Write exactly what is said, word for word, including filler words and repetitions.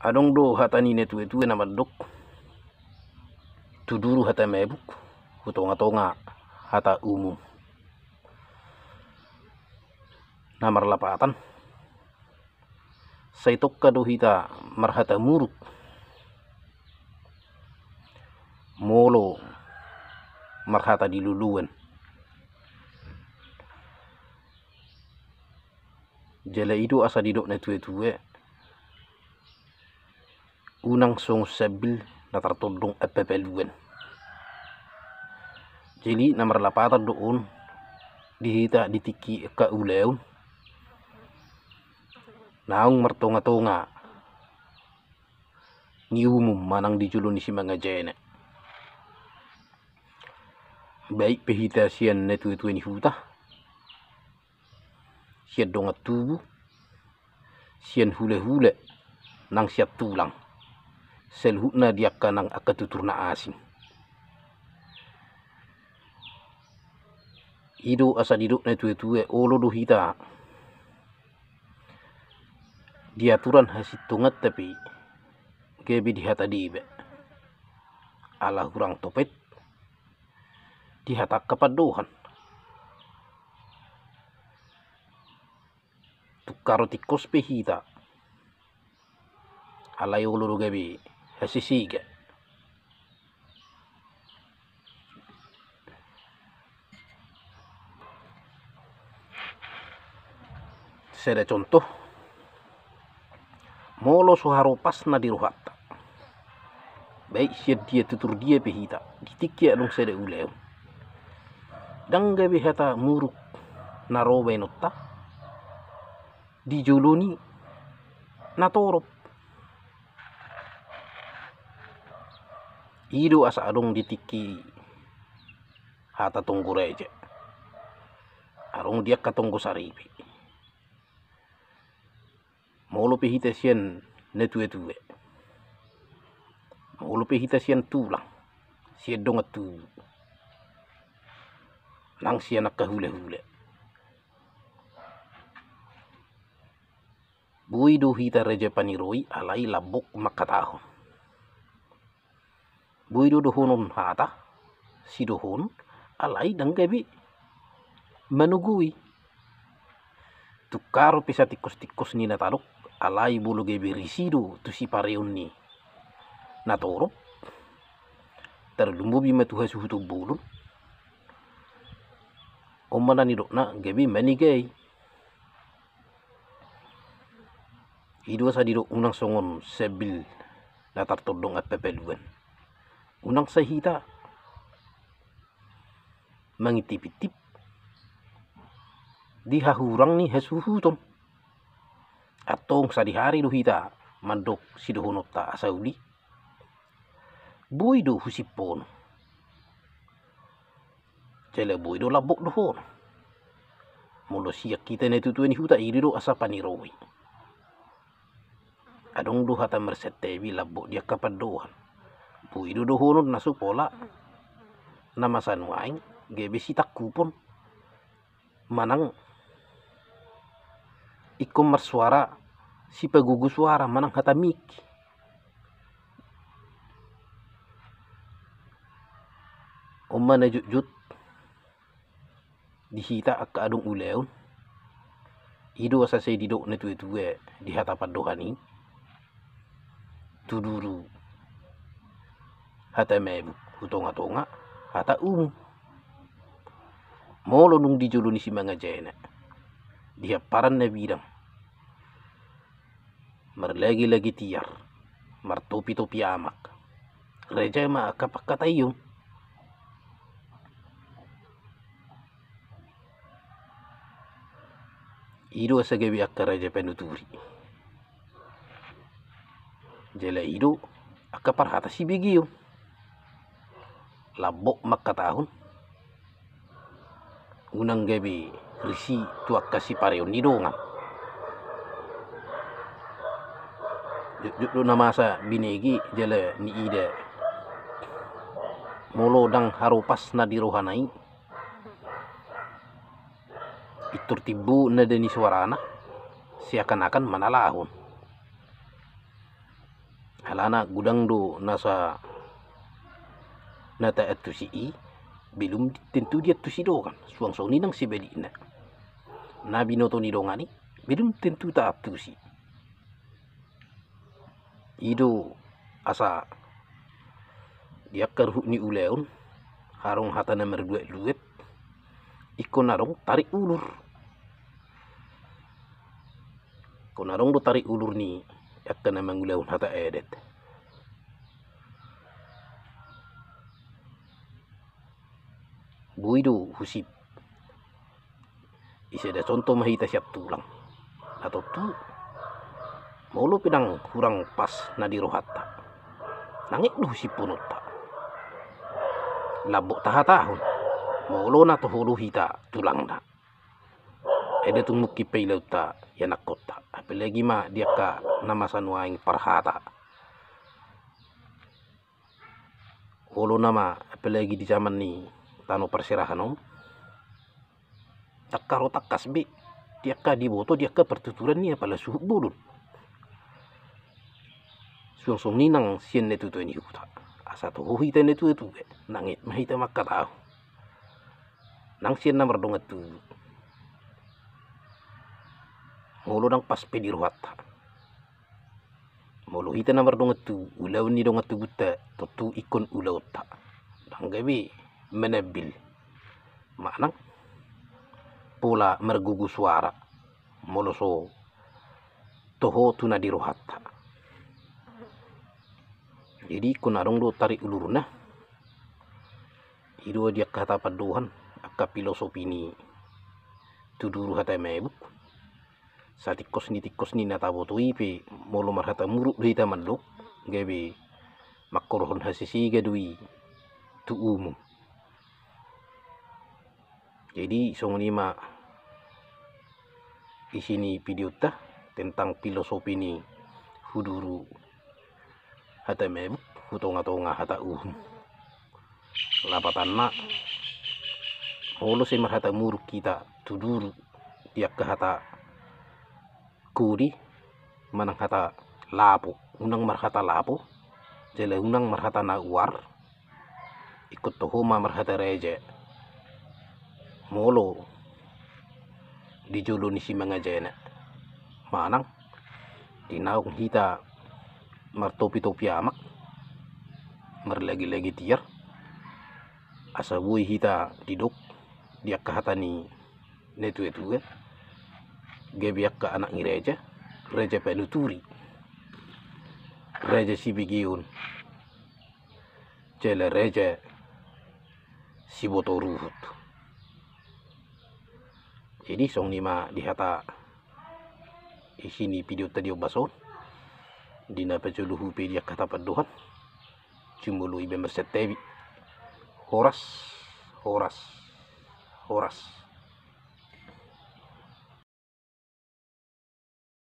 Adong do hata ni natuatua na mandok, tu duru hata mabuk, tu tongatonga hata umum. Na marlapatan, sai tongka do hita marhata muruk molo marhata di loloan. Jala i do asa didok natuatua, unang songon sambil na tartondong ampa paluan. Jadi na marlapatan do on di hita di tingki angka ulaon naung martongatonga ni umum manang di jolo ni simangajana. Baik pe hita sian natuatua ni huta, sian dongan tubu, sian hulahula, nang sian tulang, saluhutna di angka nang angka tutur na asing. I do asa didok natuatua, olo do hita di aturan hasintongan, tapi gabe di hata deba, ala hurang topet di hata angka pandohan. Tungkaro tingkos pe hita, alai olo do gabe hasesega. Sada contoh, molo so haropasna di rohanta, baik sian dia tutur dia pe hita, di tingki adong sada ulaon, ndang gabe hata muruk na ro baenonta di jolo ni na torop. I do asa adong di tingki hata tonggo raja, adong di angka tonggo saripe. Molo pe hita sian natuatua, molo pe hita sian tulang, sian dongan tubu, nang sian angka hulahula, boi do hita raja paniroi alai lambok mangkatahon. Boi do dohonon hata sidohonon alai ndang gabe manogoi. Tungkaro pe satingkostingkos ni na tadok, alai molo gabe risi do tu sipareon ni na torop, tarlumobi ma tu hasuhuton bolon. On ma na nidokna gabe manegai. I do asa didok unang songon sambil na tartondong ampa paluan. Unang sai hita mangintipintip di hahurang ni hasuhuton. Antong sadihari do hita mandok sidohononta asa uli. Boi do husiphon, jala boi do lambok dohonon. Molo sian hita natuatua ni huta, i do asa paniroi. Adong do hata marsantabi lambok di angka pandohan. Boi do dohonon na so pola na masa nuaeng gabe sitangkupon manang ingkon marsuara sipagogo suara manang hata mik. On ma na jotjot di hita angka adong ulaon. I do asa sai didok natuatua di hata pandohan i, tu duru hata mabuk, tu tongatonga hata umum. Molo dung di jolo ni simangajana, di hamparan na bidang, marlagilagi tiar, martopitopi amak, raja ma angka pangkataion. I do asa gabe angka raja panuturi. Jala i do angka parhata sibegeon. Lambok mangkatahon, unang gabe risi tu angka sipareon ni dongan. Jotjot do na masa binege jala niida, molo ndang haropas na di rohana i, pintor timbo nada ni suarana, seakan-akan manalahon. Alana godang do nasa na taantusi i, belum tentu diantusi dongan. Suang songon i nang sebalikna, na binoto ni dongan i belum tentu taantusi. I do asa di angka ruhut ni ulaon, adong hata na marluat-luat, ingkon adong tarik ulur. Ingkon adong do tarik ulur ni angka na mangulahon hata adat. Boi do husip. Iseda contoh ma hita sian tulang. Na tontu, molo pe ndang hurang pas na di rohanta, nang aek do husippononta. Lambok tahatahon, molo na toho do hita tulangna, ai da tung mungkin pailaonta ianakhonta. Apalagi ma di angka na masa nuaeng parhata. Olo nama, apalagi di zaman ni tano parserahan on, tangkas ro tangkas be di angka diboto, di angka partuturan ni apala suhut bolon. Suang songon i nang sian natuatua ni huta. Asa toho hita natuatua, nang aek ma hita mangkatahon. Nang sian na mardongan tubu. Molo ndang pas pe di rohanta, molo hita na mardongan tubu, ulaon ni dongan tubunta tontu ingkon ulaonta. Ndang gabe manambil manang pola margogo suara molo so toho tu na di rohanta. Jadi ingkon adong do tarik ulurna. I do di angka hata pandohan, angka pilosopi ni tuduru hata mabuk. Satingkos ni tingkos ni na taboto i pe, molo marhata muruk do hita mandok, gabe mangkorhon hasesega do i tu umum. Jadi songon i ma isi ni videonta tentang pilosopi ni huduru hata mabuk hu tongatonga hata uhum. Lapatanna, molo sai marhata muruk hita tuduru di angka hata kodi manang hata lapo, unang marhata lapo jala unang marhata na uar. Ingkon toho ma marhata raja molo di jolo ni simangajana manang di naung hita martopitopi amak, marlagilagi tiar, asa boi hita didok di angka hata ni natuatua, gabe angka anak ni raja, raja panuturi, raja sibegeon jala raja siboto ruhut. Jadi songon i ma di hata isi ni videonta di ombas on. Di na pajolo hupe di angka hata pandohan, jumolo iba marsantabi. Horas, horas, horas.